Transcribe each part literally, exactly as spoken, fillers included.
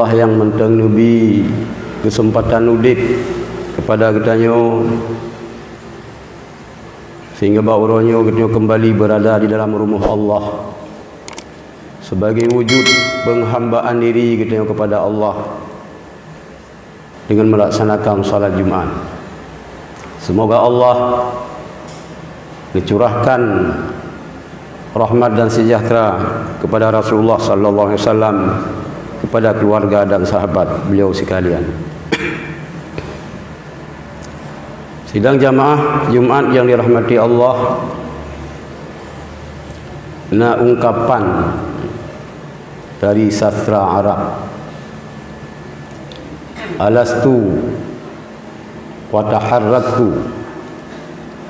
Allah nyang mantong neubri keuseumpatan udeb keupada geutanyoe, sehingga bak uroe nyoe geutanyoe keumbali beurada di dalam rumoh Allah, sebagai wujud peunghambaan diri geutanyoe keupada Allah dengan melaksanakan salat Jumat. Semoga Allah geucurahkan rahmat dan sejahtera kepada Rasulullah sallallahu alaihi wasallam, kepada keluarga dan sahabat beliau sekalian. Sidang jamaah Jumat yang dirahmati Allah, na ungkapan dari sastra Arab. Alastu wa taharraktu,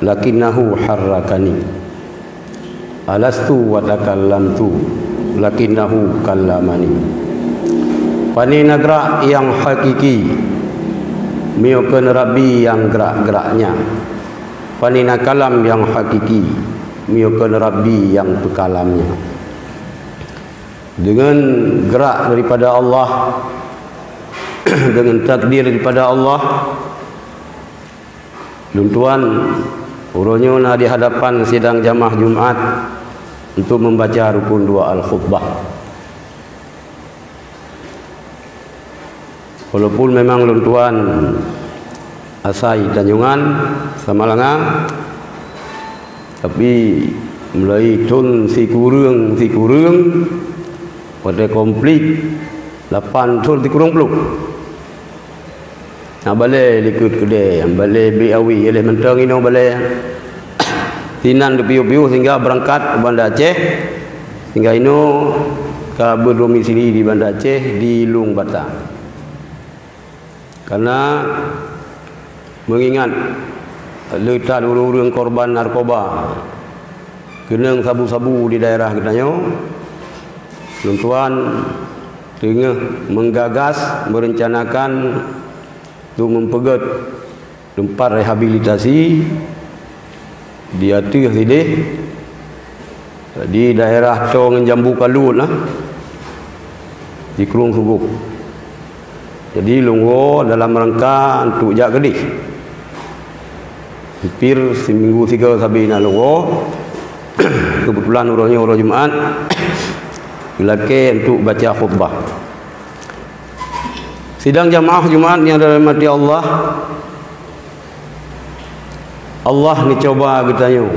lakinnahu harrakani. Alastu wa takallamtu, lakinnahu kallamani. Pane na grak nyang hakiki, meunyoe kon Rabbi nyang grak-graknya. Pane na kalam nyang hakiki, meunyoe kon Rabbi nyang peukalamnya. Dengan gerak daripada Allah, dengan takdir daripada Allah, lôn tuan uroe nyoe na di hadapan sidang jamaah Jumat untuk membaca rukun dua al-khutbah. Walaupun memang lôn tuan asai Tanjongan, Samalanga, tapi mulai thon sikureueng-sikureueng, watèe konflik lapan thon sikureueng ploh. Na balè likot keudè, balè B A W, lheuh mantong inoe balè. Sinan teupiôh-piôh sehingga beurangkat u Banda Aceh, sehingga inoe ka berdomisili di Banda Aceh di Lueng Bata. Karena mengingat le that ureueng-ureueng korban narkoba, keunong sabu-sabu di daerah geutanyoe, lôn tuan teungoh menggagas, merencanakan untuk mempeugèt teumpat rehabilitasi di ateueh sideh, di daerah Toe ngon Jambu Kalut na, di Krueng Sugoh. Jadi lôn woe dalam rangka untuk jak keudeh. Hampir siminggu sigoe sabe na lôn woe. Kebetulan uroe nyoe uroe Jumat, geulakèe untuk baca khutbah. Sidang jamaah Jumat nyang dirahmati Allah, Allah neucuba geutanyoe,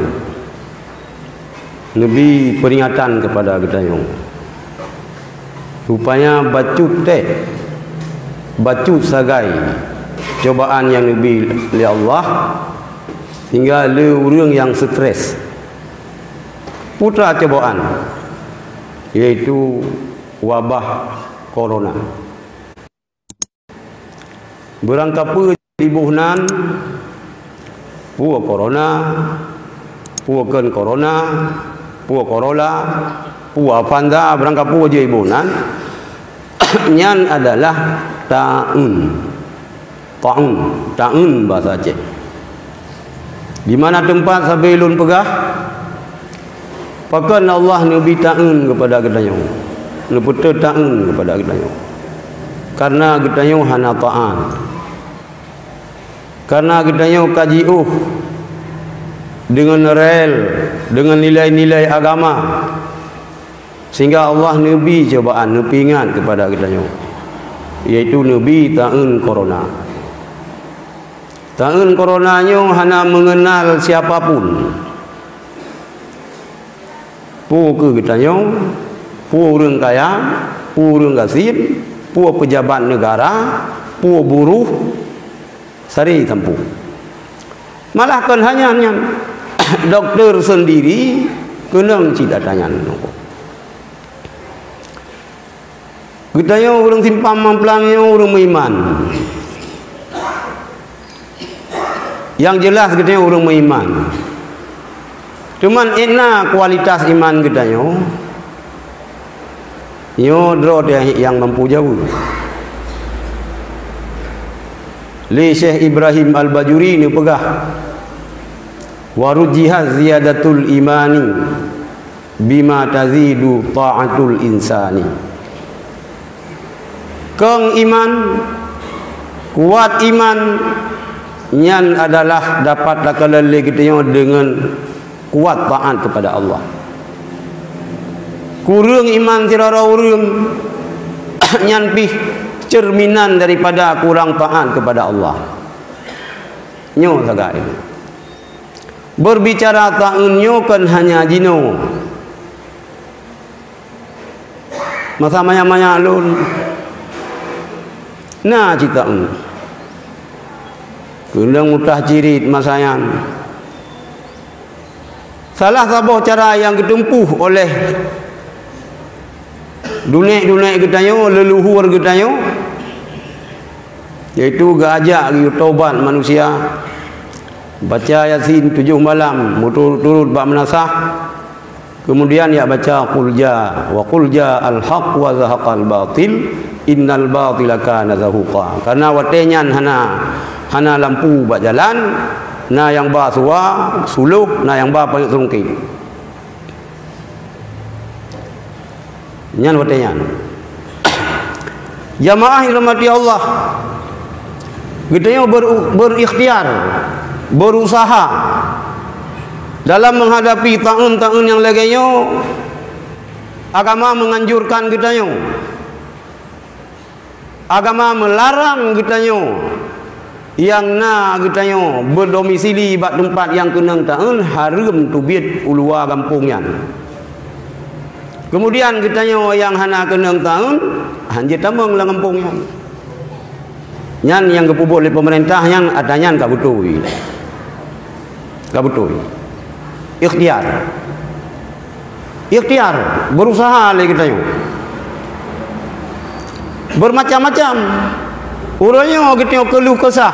neubri peuringatan keupada geutanyoe, supaya bacut teh, bacut sagai cobaan nyang neubri lé Allah, sehingga le ureueng nyang stres. Peue teuma cobaan, yaitu wabah corona. Beurangkapeue iboh nan, peue corona, peue kon corona, peue Corolla, peue Avanza, beurangkapeue jih iboh nan, nyan adalah taun. Taun, taun bahasa Aceh. Di mana teumpat sabe lôn peugah, pakon Allah neubri taun keupada geutanyoe, neupeuteuet taun keupada geutanyoe? Karena geutanyoe hana taat. Karena geutanyoe ka jiôh deungon rel, deungon nilai-nilai agama, sehingga Allah neubri cobaan, neupeuingat keupada geutanyoe, yaitu neubri taun corona. Taun corona nyoe hana meungeunal siapa pun. Peue keu geutanyoe, peue ureueng kaya, peue ureueng gasien, peue peujabat neugara, peue buruh, sabe sampôh. Malah kon hanya nyan, dokto seundiri keunong cit atra nyan. Geutanyoe ureueng simpang mamplam nyoe ureueng meuiman. Nyang jeulaih geutanyoe ureueng meuiman. Cuman ék na kualitas iman geutanyoe, nyoe droe teuh nyang mampu jaweueb. Lé Syekh Ibrahim Al-Bajuri neupeugah, "Wa rujjihat ziyadatul imani bima tazidu ta'atul insani." Kong iman, kuat iman, nyan adalah dapat takalon lé geutanyoe deungon kuat taat kepada Allah. Kureueng iman sidroe ureuëng, nyan pih cerminan daripada kurang taat kepada Allah. Nyoe sagai. Berbicara taun nyoe kon hanya jinoe. Masa manyak-manyak lôn, na cit taun. Keunong mutah cirit masa nyan. Salah saboh cara nyang geuteumpuh oleh dunek-dunek geutanyoe, leuluhur geutanyoe, yaitu geuajak geuyue tobat manusia, baca Yasin tujoh malam, meuturut-turut bak meunasah, kemudian ya baca qul ja, wa qul ja al-haq wa zahaqal batil, innal batila kana zahuqa. Karena watée nyan hana, hana lampu bak jalan, na nyang ba suwa, suluh, na nyang ba payet seulungkét. Nyan watée nyan. Jamaah yang dirahmati Allah, geutanyoe ber-, berikhtiar, berusaha dalam menghadapi taun-taun nyang lagée nyoe. Agama menganjurkan geutanyoe, agama melarang geutanyoe nyang na geutanyoe berdomisili bak teumpat nyang keunong taun hareuem teubiet u luwa gampông nyan. Kemudian geutanyoe nyang hana keunong taun, hanjeuet tamong lam gampông nyan. Nyan nyang geupeubuet lé peumeurintah nyan, ata nyan ka beutôi. Ka beutôi. Ikhtiar. Ikhtiar, berusaha lé geutanyoe. Bermacam-macam. Uroe nyoe geutanyoe keuluh kesah.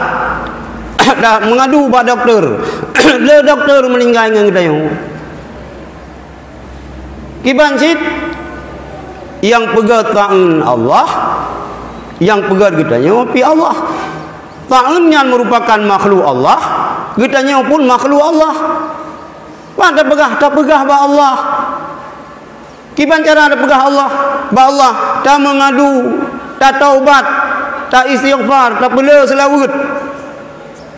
Dah mengadu bak doktor. Le doktor meuninggai ngon geutanyoe. Kiban cit, nyang peugét taun Allah, nyang peugét geutanyoe pih Allah. Taun nyan merupakan makhluk Allah, geutanyoe pun makhluk Allah. Pat tapeugah, tapeugah bak Allah. Kiban cara tapeugah Allah, bak Allah, tameungadu, tataubat, taistighfar, tapeulé seulaweuet,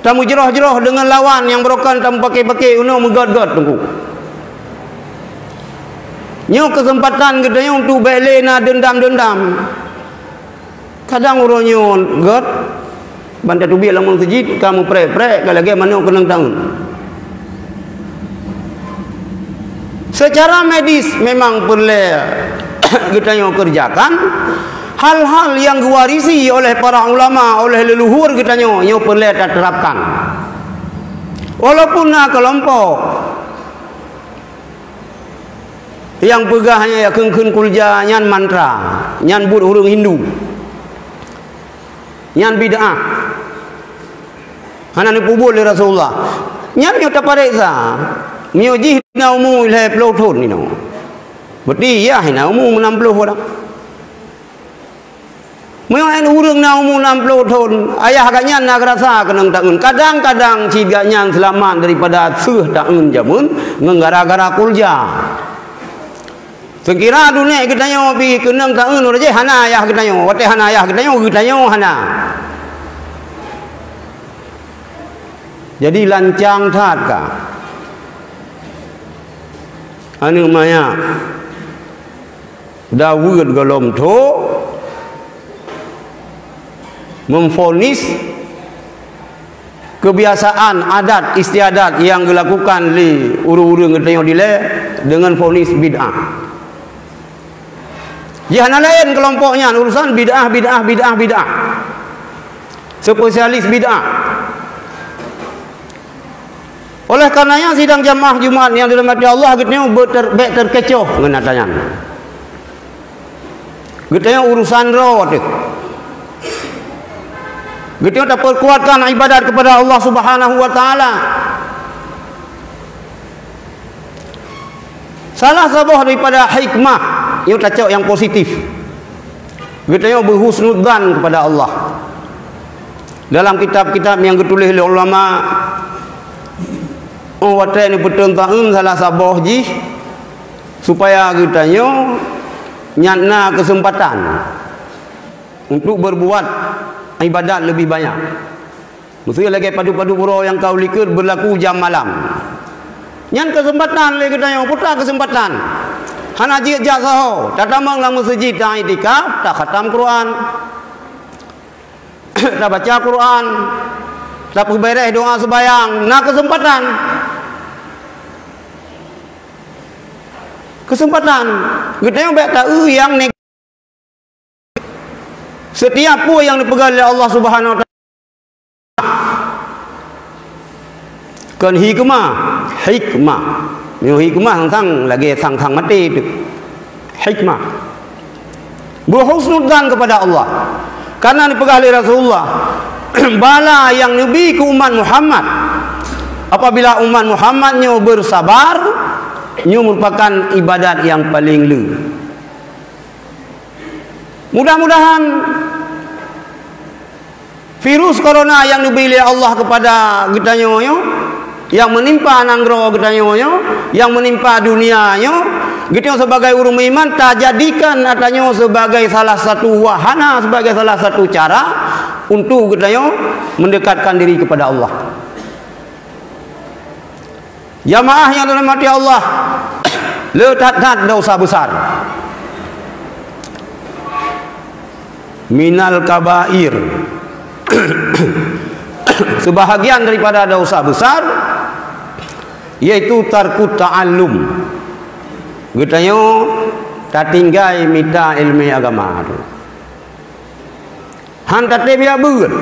tameujroh-jroh deungon lawan nyang beurokon, tameupaké-paké unoe meugét-gét teungku. Nyoe keuseumpatan geutanyoe untuk bék lé na deundam-deundam. Kadang uroe nyoe gét, ban tateubiet lam meuseujid, ka meuprek-prek, ka lagée manok keunong taun. Secara medis memang peureulée geutanyoe keureujakan, hal-hal nyang geuwarisi oleh para ulama, oleh leuluhur geutanyoe, nyoe peureulée taterapkan. Walaupun na keulompok nyang peugah nyan, ya kheun-kheun kulja nyan mantra, nyan buet ureuëng Hindu. Nyan bid'ah. Hana neupeubuet lé Rasulullah. Nyan meunyoe tapareksa, meunyoe jih na umu lhée ploh thon inoe. Berarti yah na umu nam ploh orang. Meunyoe ureuëng na umu nam ploh thon, ayah geuh nyan na geurasa keunong taun. Kadang-kadang cit geuh nyan seulamat daripada seuh taun jameun ngon gara-gara kulja. Seukira dunek geutanyoe pih keunong taun, uroe jih hana ayah geutanyoe. Watée hana ayah geutanyoe, geutanyoe hana. Jadi lancang that ka. Aneuëk manyak Daweuet gohlom tho memvonis kebiasaan adat istiadat nyang geulakukan lé ureuëng-ureuëng geutanyoe dilée deungon vonis bid'ah. Jih hana laén keulompok nyan urusan bid'ah, bid'ah, bid'ah, bid'ah. Spesialis bid'ah. Oleh karenanya sidang jamaah Jumat nyang dirahmati Allah geutanyoe beuter-, bék terkecoh ngon ata nyan. Geutanyoe urusan droe teuh. Geutanyoe tapeukuatkan ibadat kepada Allah Subhanahu wa Taala. Salah saboh daripada hikmah, nyoe tacok nyang positif. Geutanyoe beuhusnudzan kepada Allah. Dalam kitab-kitab nyang geutuléh lé ulama, oh watée neupeuteun taun salah saboh jih supaya geutanyoe nyan na keuseumpatan. untuk berbuat ibadat lebih banyak. Meuseu lagée padub-padub uroe nyang ka u likot beulaku jam malam. Nyan keuseumpatan lé geutanyoe, putra keuseumpatan. Hana jeuet jak saho, tatamong lam meuseujid, ta-iktikaf, takhatam Quran, tabaca Quran, tapeubéréh doa seubayang, na keuseumpatan. Keuseumpatan. Geutanyoe bék ta-eu nyang neg-, setiap peue nyang neupeugah lé Allah Subhanahu wa Taala. Kon hikmah, hikmah. Meunyoe hikmah sang-sang lagée sang-sang maté teuh. Hikmah. Berhusnudzan kepada Allah. Karena dipeugah lé Rasulullah, bala nyang neubi keu umat Muhammad, apabila umat Muhammad nyoe bersabar, nyoe merupakan ibadat nyang paleng le. Mudah-mudahan virus corona nyang neubi lé Allah kepada geutanyoe nyoe, nyang meunimpa nanggroe geutanyoe nyoe, nyang meunimpa dunia nyoe, geutanyoe sebagai ureuëng meuiman tajadikan geutanyoe sebagai salah satu wahana, sebagai salah satu cara untuk geutanyoe mendekatkan diri kepada Allah. Jamaah nyang dirahmati Allah, le that-that dosa besar. Minal kabair. Sebahagian daripada dosa besar, yaitu tarkut ta'allum. Geutanyoe tatinggai mita ilmu agama tu. Han taté biak beuet.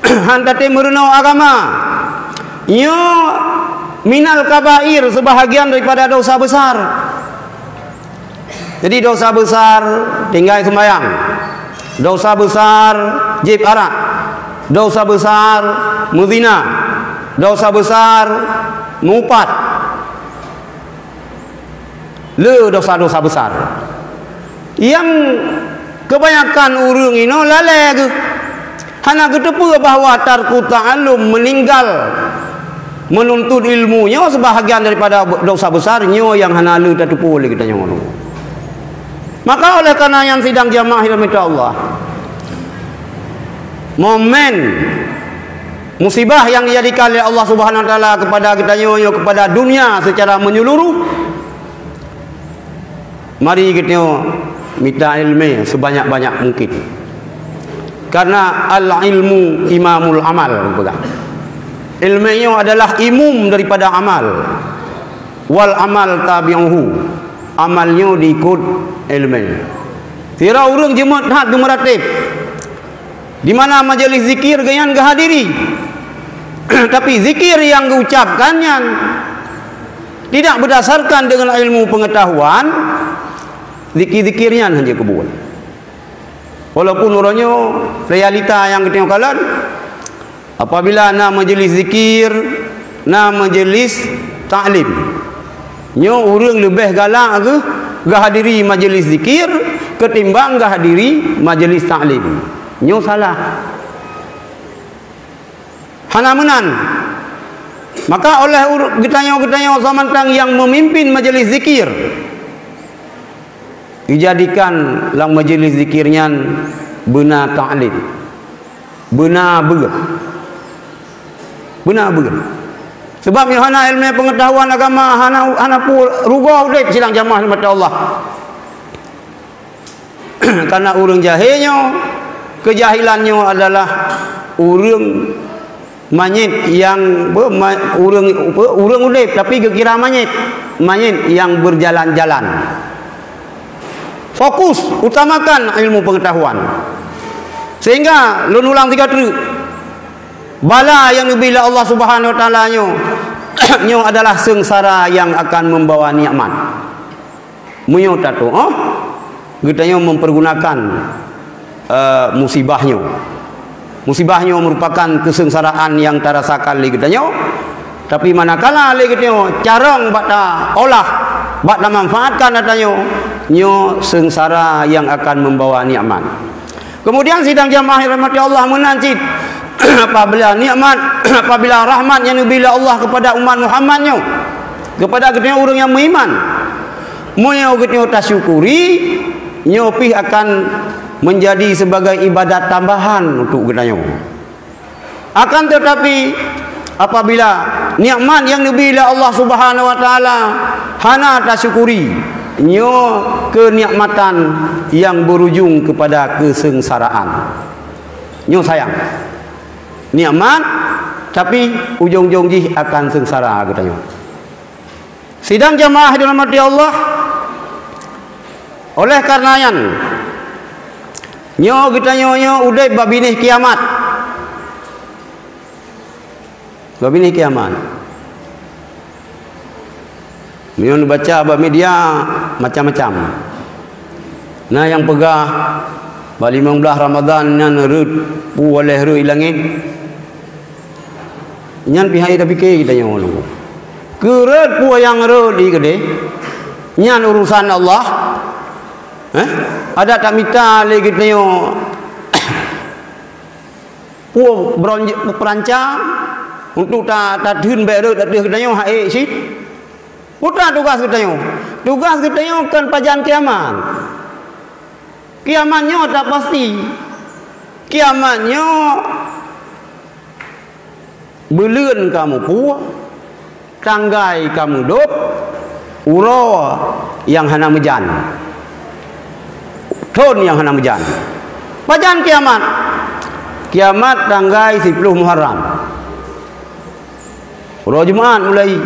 Han taté meurunoe agama. Nyoe minal kabair, sebahagian daripada dosa besar. Jadi dosa besar tinggai sembahyang. Dosa besar jieb arak. Dosa besar meuzina. Dosa besar mupat. Le dosa-dosa besar. Nyang kebanyakan ureuëng inoe lalée geuh. Hana geuteupeue bahwa tarku ta'allum, meninggal menuntut ilmu nyoe sebahagian daripada dosa besar nyoe nyang hana le tateupeue lé geutanyoe. Maka oleh karena nyan sidang jamaah yang dirahmati Allah, momen musibah yang dijadikan oleh Allah Subhanahu wa taala kepada geutanyoe nyoe, kepada dunia secara menyeluruh, mari geutanyoe mita ilmu sebanyak-banyak mungkin. Karena al-ilmu imamul amal, peugah. Ilmu nyoe adalah imum daripada amal. Wal amal tabi'uhu. Amal nyoe diikut ilmu. Sira ureuëng jeuet that geumeuratéb di mana majelis zikir geuhnyan geuhadiri. Tapi zikir nyang geuucapkan nyan tidak berdasarkan dengan ilmu pengetahuan, zikir-zikir nyan hana geubuet. Walaupun uroe nyoe realita nyang geutanyoe kalon, apabila na majelis zikir, na majelis taklim, nyoe ureuëng leubeh galak geuh geuhadiri majelis zikir ketimbang geuhadiri majelis taklim. Nyoe salah. Hana meunan. Maka oleh ur-, geutanyoe-geutanyoe samantang nyang memimpin majelis zikir, dijadikan lam majelis zikir nyan beuna taklim, beuna beuet, beuna beuet. Sebab nyoe hana ilmu pengetahuan agama, hana, hana pu-, rugoe udeb sidang jamaah rahmat Allah. Karena ureuëng jahé nyoe, keujahilan nyoe adalah ureuëng manyét nyang be-, ma-, ureuëng, ureuëng udeb tapi geukira manyét, manyét nyang berjalan-jalan. Fokus, utamakan ilmu pengetahuan. Sehingga lôn ulang tiga treuk, bala nyang neubi lé Allah Subhanahu wa taala nyoe, nyoe adalah seungsara nyang akan membawa nikmat. Meunyoe tatuoh, geutanyoe mempergunakan, eh, musibah nyoe. Musibah nyoe merupakan kesengsaraan nyang tarasakan lé geutanyoe. Tapi manakala lé geutanyoe carông bak taolah, bak tamanfaatkan ata nyoe, nyoe seungsara nyang akan membawa nikmat. Kemudian sidang jamaah yang dirahmati Allah meunan cit, apabila nikmat, apabila rahmat nyang neubi lé Allah kepada umat Muhammad nyoe, kepada geutanyoe ureuëng nyang meuiman, meunyoe geutanyoe tasyukuri, nyoe pih akan menjadi sebagai ibadat tambahan untuk geutanyoe. Akan tetapi, apabila nikmat nyang neubi lé Allah Subhanahu wa Taala hana tasyukuri, nyoe keunikmatan nyang berujung kepada kesengsaraan. Nyoe sayang. Nikmat, tapi ujong-ujong jih akan sengsara geutanyoe. Sidang jamaah dirahmati Allah, oleh karena nyan, nyoe geutanyoe nyoe udeb bak binéh kiamat. Bak binéh kiamat. Meunyoe neubaca bak media, macam-macam. Na nyang peugah, bak limong blaih Ramadhan nyan rhot peue lhée rhot i langét. Nyan pih han tapike geutanyoe nyoe. Keu rhot peue nyang rhot di keudeh, nyan urusan Allah. Eh? Adak tamita lé geutanyoe peue beuronj-, peuranca untuk ta-, tatheun bék rhot ateueh geutanyoe hak ék cit. Peue tugas geutanyoe? Tugas geutanyoe kon pajan kiamat. Kiamat nyoe tak pasti. Kiamat nyoe buleuen ka mupue, tanggai ka meudôb, uroe nyang hana meujan, thon nyang hana meujan. Pajan kiamat? Kiamat tanggai siploh Muharram. Uroe Jumat mulai.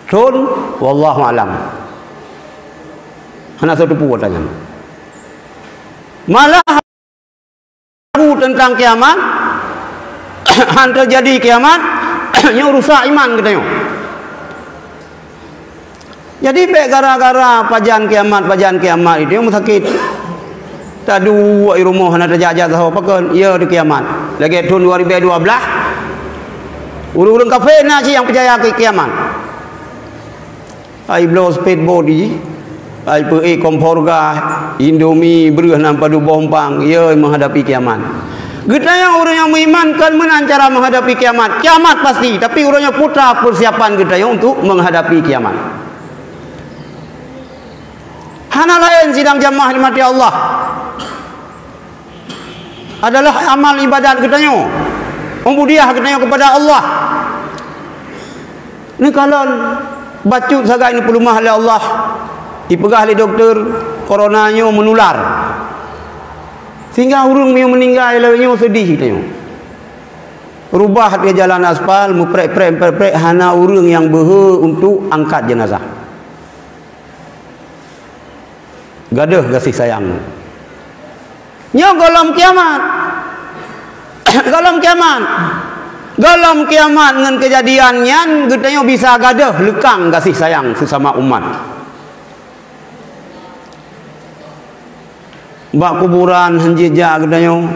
Thon, wallahu alam. Hana soe teupeu ata nyan. Malah bu teuntang kiamat, han teujadi kiamat, nyoe rusak iman geutanyoe. Jadi bék gara-gara pajan kiamat, pajan kiamat itu nyang meusakét. Taduek i rumoh hana tajak-jak sahoe, pakon? Ya, di kiamat. Lagée thon dua ribu dua belas, ureuëng-ureuëng kafé na cit nyang peucaya keu kiamat. Ai bloe speedboat jih, ai peuék kompor gas, Indomie, breueh nan padub boh umpang, ya, menghadapi kiamat. Geutanyoe ureuëng nyang meuiman kon meunan cara menghadapi kiamat. Kiamat pasti, tapi ureuëng nyoe peue ta persiapan geutanyoe untuk menghadapi kiamat. Hana laén sidang jamaah dirahmati Allah. Adalah amal ibadat geutanyoe, ubudiah geutanyoe kepada Allah. Neukalon bacut sagai neupeuleumah lé Allah, ipeugah lé dokto, corona nyoe meunular. Sehingga ureuëng meunyoe meuninggai lawét nyoe seudeh geutanyoe. Rubah ateueh jalan aspal, meuprek-prek, meuprek-prek, hana ureuëng nyang beuhe untuk angkat jenazah. Gadôh gaséh sayang. Nyoe gohlom kiamat. Gohlom kiamat. Gohlom kiamat ngon keujadian nyan geutanyoe bisa gadôh leukang gaséh sayang seusama umat. Bak kuburan han jijak geutanyoe.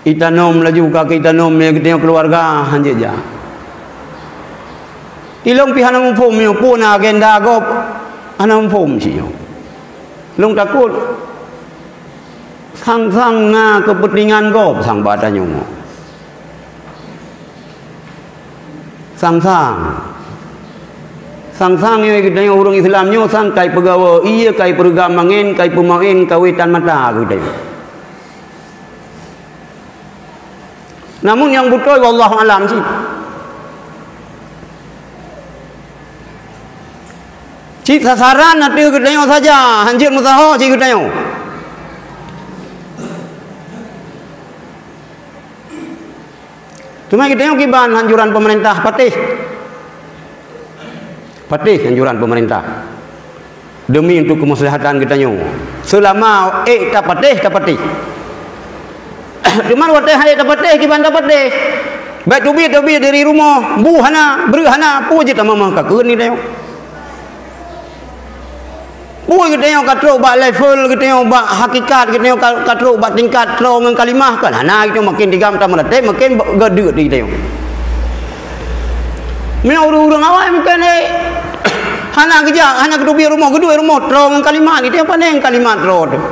Itanom laju ka keu itanom lé geutanyoe keuluwarga han jijak. Ilong pih hana muphom nyoe, peue na agenda gob, hana muphom cit nyoe. Lôn takot sang-sang na keupeuntengan gob sang bak tanyoe. Sang-sang. Sang-sang nyoe geutanyoe ureuëng Islam nyoe sang kai peugawa ie, kai peureuga mangen, kai peumaén, kai wetan mata geutanyoe. Namun nyang beutôi wallahu alam cit. Cit sasaran ateueh geutanyoe saja, hanjeuet meusaho cit geutanyoe. Teuma geutanyoe kiban anjuran pemerintah patéh. Patéh anjuran pemerintah. Demi untuk kemaslahatan geutanyoe. Selama ék tapatéh, tapatéh. Teuma watée han ék tapatéh, kiban tapatéh. Bék teubiet-teubiet dari rumoh, bu hana, breueh hana, peue jeuet tameumoh ka keuneuk geutanyoe. Peue geutanyoe ka trok bak level geutanyoe, bak hakikat geutanyoe ka, ka trok bak tingkat troe ngon kalimah kan? Hana, geutanyoe makin digam tameuratéb, makin ba-, gadeuek di geutanyoe. Meunyoe ureuëng-ureuëng awai mungken, eh, hana geujak, hana geuteubiet rumoh, geuduek rumoh troe ngon kalimah, geutanyoe pane ngon kalimah troe teuh.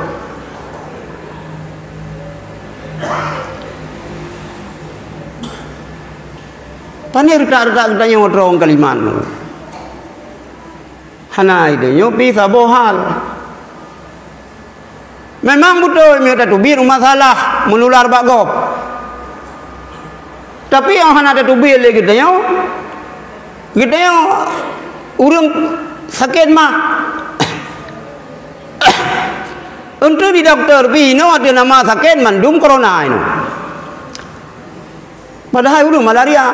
Pane reutak-reutak geutanyoe troe ngon kalimah teuh. Hana, itu nyoe pih saboh hal. Memang beutôi meunyoe tateubiet masalah menular bak gob. Tapi óh hana tateubiet lé geutanyoe, geutanyoe ureuëng sakét mah. Untuk di doktor pih inoe ateueh nama sakét mandum corona inoe. Padahai ureuëng malaria.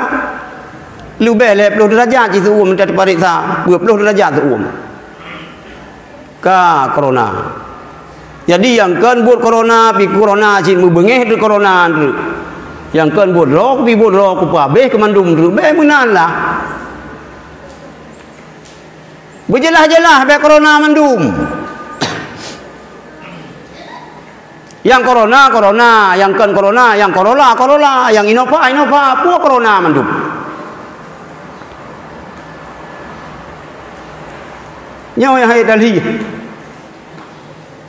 Leubeh lhée ploh derajat cit seuuem, teupareksa dua ploh derajat seuuem. Ka corona. Jadi nyang kon buet corona, pih corona cit meubeungéh di corona nteuk. Nyang kon buet droe, pih buet droe, kupeubéh keu mandum nteuk. Bék meunan lah. Beujeulaih-jeulaih bék corona mandum. Nyang corona, corona, nyang kon corona, nyang Corolla, Corolla, nyang Innova, Innova, peue corona mandum. Nyoe nyang hai tali.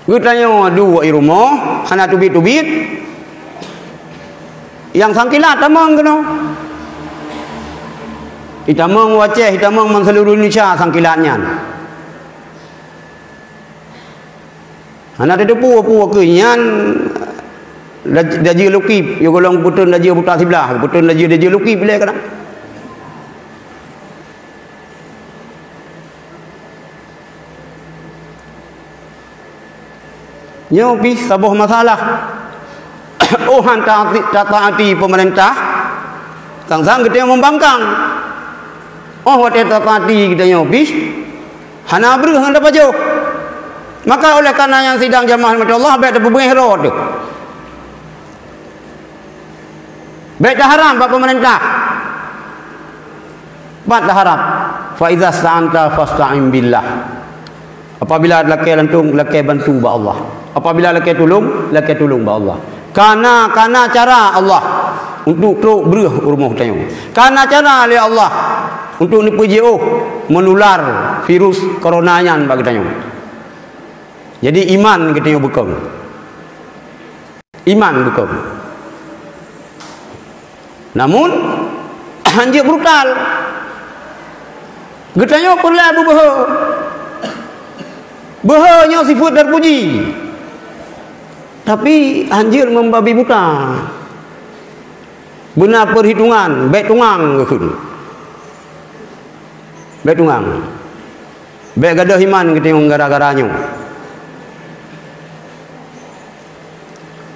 Geutanyoe duek i rumoh, hana teubiet-teubiet. Nyang sangkilat tamong keunoe. Itamong u Aceh, itamong ban seuluruh Indonesia sangkilat nyan. Hana tateupeue peue keuh nyan, daj-, dajeu lukib, yôh golom peuteun dajeu buta siblah, peuteun dajeu, dajeu lukib lé kadang. Nyoe pih saboh masalah. Óh han taati, tataati peumeurintah, sang-sang geutanyoe mumbangkang. Óh watée tataati geutanyoe pih, hana breueh nyang tapajoh. Maka oleh karena nyan sidang jamaah rahmati Allah, bék tapeubeuet rot. Bék taharab bak peumeurintah. Pat taharab. "Fa idza sta'anta fasta'in billah." Apabila lakée lantong, lakée bantu bak Allah. Apabila lakée tulông, lakée tulông bak Allah. Kana, kana cara Allah untuk trok breueh u rumoh tanyoe. Kana cara lé Allah untuk neupeujiôh menular virus corona nyan bak geutanyoe. Jadi iman geutanyoe beukong. Iman beukong. Namun, hanjeuet brutal. Geutanyoe peureulée beubeuhe. Beuhe nyoe sifeuet teupuji. Tapi hanjeuet membabi buta. Beuna peurhitungan, bék tungang geukheun. Bék tungang. Bék gadôh iman geutanyoe gara-gara nyoe.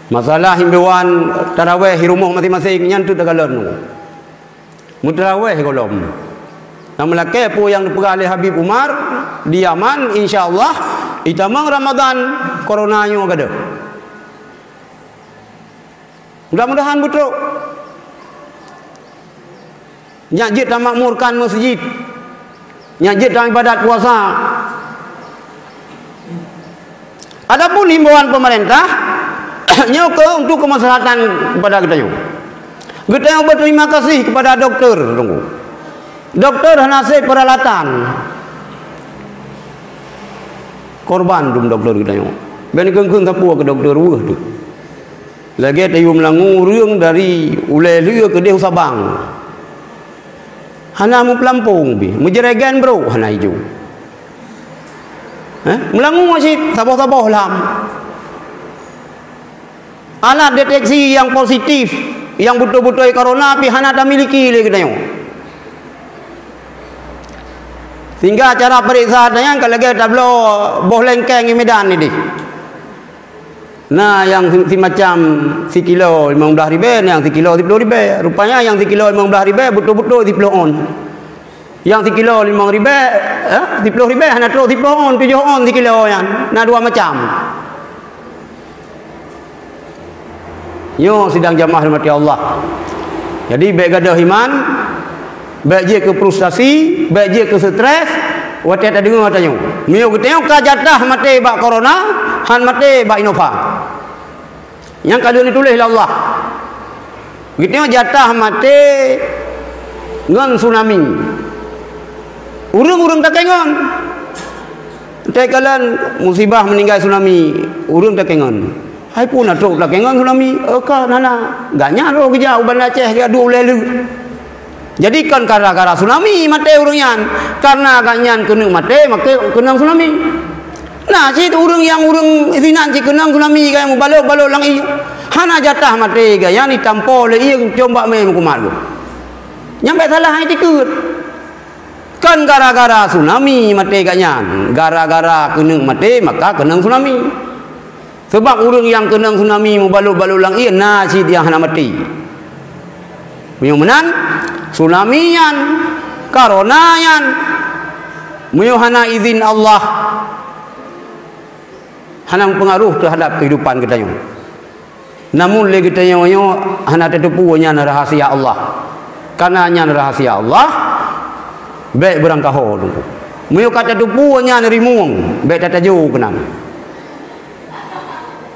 Masalah himbeuan tarawéh di rumoh maséng-maséng nyan teuk takalon. Meutarawéh golom. Nyang meulakée peue nyang geupeugah lé Habib Umar di Yaman, insya Allah, itamong Ramadan corona nyoe gadôh. Mudah-mudahan beutrok. Nyak jeuet tamakmurkan meuseujid. Nyak jeuet taibadat puasa. Adapun himbauan peumeurintah, nyoe keu untuk keumaslahatan kepada geutanyoe. Geutanyoe beuterima kasih kepada doktor, Teungku. Doktor hana sép peuralatan. Korban dum doktor geutanyoe. Bék neukheun-kheun sapeue keu doktor weueh tu. Lagée tayue meulangue ureuëng dari ulée lheueh keudeh u Sabang. Hana meupeulampong pih, meujeureugen brok hana ijok. Eh, meulangue cit saboh-saboh lam. Alat deteksi nyang positif, nyang beutôi-beutôi corona pih hana tamiliki lé geutanyoe. Sehingga cara peuriksa nyan ka lagée tabloe boh lengkeng di Medan nideh. Na nyang simacam sikilo limong blaih ribée, na nyang sikilo siploh ribée. Rupanya nyang sikilo limong blaih ribée beutôi-beutôi siploh on. Nyang sikilo limong ribée, eh, siploh ribée hana trok siploh on, tujoh on sikilo nyan. Na dua macam. Nyoe sidang jamaah rahmati Allah. Jadi bék gadôh iman, bék jeuet keu frustasi, bék jeuet keu stres, watée tadeungoe tanyoe. Meunyoe geutanyoe ka jatah maté bak corona, han maté bak Innova. Nyang ka lheueh neutuléh lé Allah. Geutanyoe jatah maté ngon tsunami. Ureuëng-ureuëng takengon. Teukalon musibah meuninggai tsunami, ureuëng takengon. Hai peue na trok takengon tsunami? Eka nana. Gaknyan roh geujak u Banda Aceh geuduek ulée lheueh. Jadi kon gara-gara tsunami maté ureuëng nyan, karena gobnyan keuneuk maté, maté keunong tsunami. Na cit ureuëng nyang ureuëng sinan cit keunong tsunami, gaya mubalot-balot lam ié. Hana jatah maté gobnyan, jitampo lé ié, com bak mé meukumat geuh. Nyan bék salah hai tikeue. Kon gara-gara tsunami maté gobnyan, gara-gara keuneuk maté maka keunong tsunami. Sabab ureuëng nyang keunong tsunami mubalot-balot lam ié na cit nyang hana maté. Meunyoe meunan, tsunami nyan, corona nyan, meunyoe hana izin Allah, hana meupeungaruh teuhadap keuhidupan geutanyoe. Namun lé geutanyoe nyoe hana tateupeue nyan rahasia Allah. Karena nyan rahasia Allah, bék beurangkaho teungku. Meunyoe ka tateupeue nyan rimueng, bék tatajo keunan.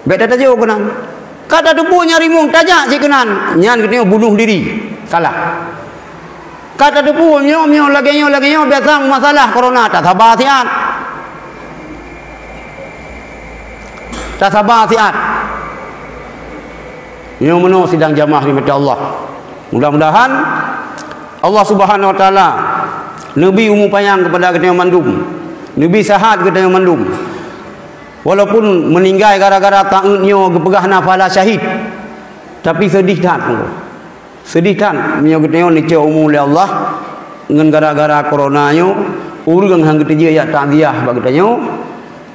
Bék tatajo keunan. Ka tateupeue nyan rimueng, tajak cit keunan, nyan geutanyoe bunoh diri. Salah. Ka tateupeue nyoe, nyoe lagée nyoe, lagée nyoe, biasa masalah corona, tasaba siat. Tasaba siat. Nyoe meunoe sidang jamaah di mata Allah. Mudah-mudahan Allah Subhanahu wa Taala neubi umu panyang kepada geutanyoe mandum, neubi sahat geutanyoe mandum. Walaupun meuninggai gara-gara taeun nyoe geupeugah na pahala syahid, tapi seudeh that. Seudeh that meunyoe geutanyoe neucok umu lé Allah ngon gara-gara corona nyoe, ureuëng han geuteujiet jak takziah bak geutanyoe,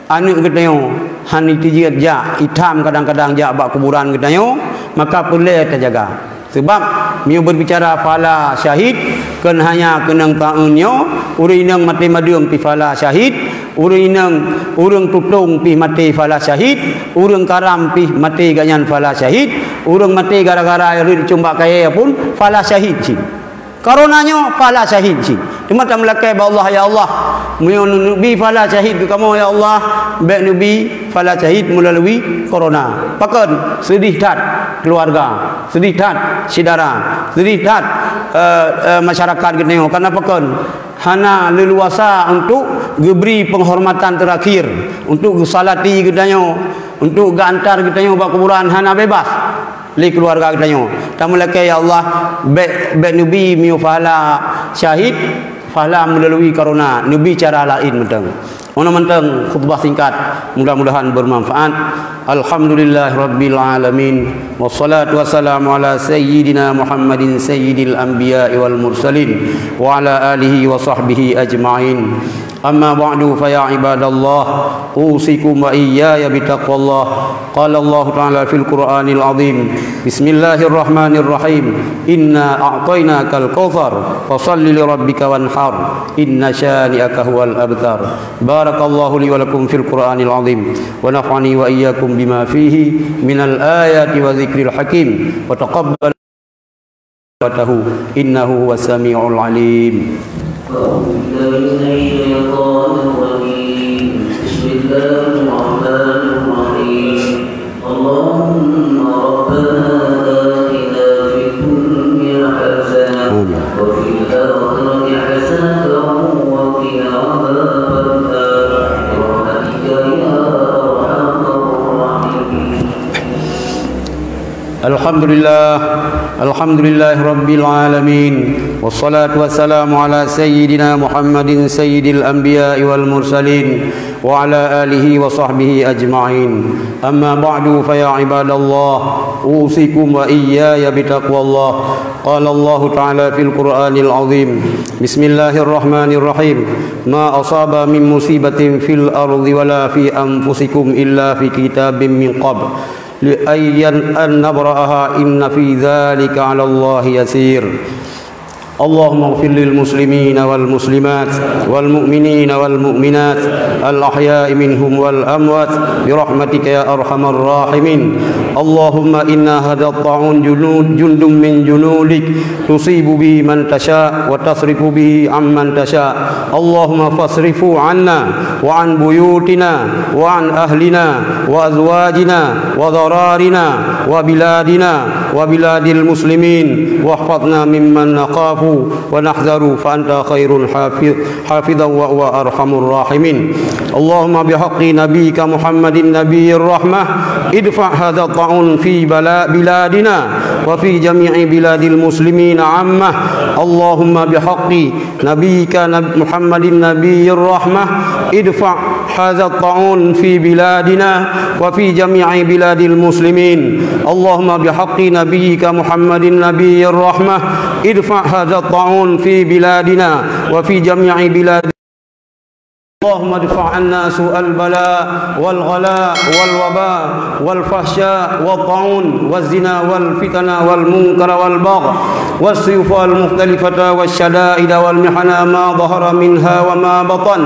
aneuëk geutanyoe han geuteujiet jak, itam kadang-kadang jak bak kuburan geutanyoe, maka peureulée tajaga. Sabab meunyoe beubicara pahala syahid, kon hanya keunong taeun nyoe, ureuëng inong maté madeueng pih pahala syahid, ureuëng inong, ureuëng tutong pih maté pahala syahid, ureuëng karam pih maté gobnyan pahala syahid, ureuëng maté gara-gara rhot cumbak kayée pun pahala syahid cit. Corona nyoe pahala syahid cit. Teuma tameulakée bak Allah, "Ya Allah, meunyoe neubi pahala syahid keu kamoe, ya Allah, bék neubi pahala syahid meulalu corona." Pakon? Seudeh that keuluwarga, seudeh that syedara, seudeh that, eh, eh, masyarakat geutanyoe. Karena pakon? Hana leuluasa untuk geubri penghormatan terakhir, untuk geusalati geutanyoe, untuk geuantar geutanyoe bak kuburan, hana bebas lé keuluwarga geutanyoe. Tameulakée, "Ya Allah, bék, bék neubi meunyoe pahala syahid, pahala meulalu corona, neubi cara laén mantong." Meunan mantong khutbah singkat, mudah-mudahan bermanfaat. Alhamdulillahirabbil alamin. Wassalatu wassalamu ala sayyidina Muhammadin sayyidil anbiya'i wal mursalin wa ala alihi wa sahbihi ajma'in. Amma ba'du, fa ya ibadallah, usikum wa iyyaya bitaqwallah. Qala Allahu ta'ala fil Qur'anil azim. Bismillahirrahmanirrahim. Inna a'tainakal kautsar. Fashalli li rabbika wanhar. Inna syani'aka huwal abtar. Barakallahu li wa lakum fil Qur'anil azim. Wa nafa'ani wa iyyakum bima fihi minal ayati wa dzikril hakim. Wa taqabbal. Innahu huwas samiul alim. أعوذ بالله من الشيطان الرجيم. بسم الله الرحمن الرحيم. اللهم ربنا آتنا في الدنيا حسنة آمين. وفي الآخرة حسنة وقنا عذاب النار. برحمتك يا أرحم الراحمين. الحمد لله، الحمد لله رب العالمين، والصلاة والسلام على سيدنا محمد سيد الأنبياء والمرسلين، وعلى آله وصحبه أجمعين. أما بعد، فيا عباد الله، أوصيكم وإياي بتقوى الله. قال الله تعالى في القرآن العظيم: بسم الله الرحمن الرحيم. ما أصاب من مصيبة في الأرض ولا في أنفسكم إلا في كتاب من قبل أن نبرأها إن في ذلك على الله يسير. اللهم اغفر للمسلمين والمسلمات والمؤمنين والمؤمنات الأحياء منهم والأموات برحمتك يا أرحم الراحمين. اللهم إن هذا الطاعون جنود، جند من جنودك تصيب به من تشاء وتصرف به عمن تشاء. اللهم فاصرفه عنا وعن بيوتنا وعن أهلنا وأزواجنا وضرارنا وبلادنا وبلاد المسلمين، واحفظنا ممن نخاف ونحذر، فأنت خير حافظ، حافظا وهو أرحم الراحمين. اللهم بحق نبيك محمد نبي الرحمة، ادفع هذا الطاعون في بلا-، بلادنا وفي جميع بلاد المسلمين عامة. اللهم بحق نبيك نب-، محمد نبي الرحمة، ادفع هذا الطاعون في بلادنا وفي جميع بلاد المسلمين. اللهم بحق نبيك محمد نبي الرحمة، ادفع هذا الطاعون في بلادنا وفي جميع بلاد. اللهم ادفع عنا سوء البلاء والغلاء والوباء والفحشاء والطاعون والزنا والفتن والمنكر والبغي والسيوف المختلفة والشدائد والمحن ما ظهر منها وما بطن،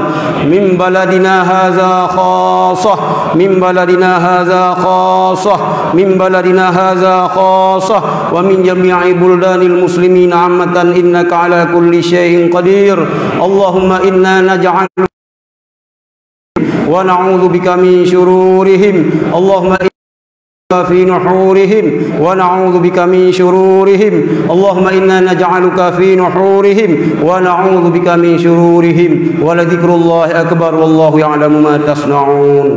من بلدنا هذا خاصة، من بلدنا هذا خاصة، من بلدنا هذا خاصة، ومن جميع بلدان المسلمين عامة، إنك على كل شيء قدير. اللهم إنا نجعل ونعوذ بك من شرورهم. اللهم إنا في نحورهم ونعوذ بك من شرورهم. اللهم إنا نجعلك في نحورهم ونعوذ بك من شرورهم. ولذكر الله أكبر، والله يعلم ما تصنعون.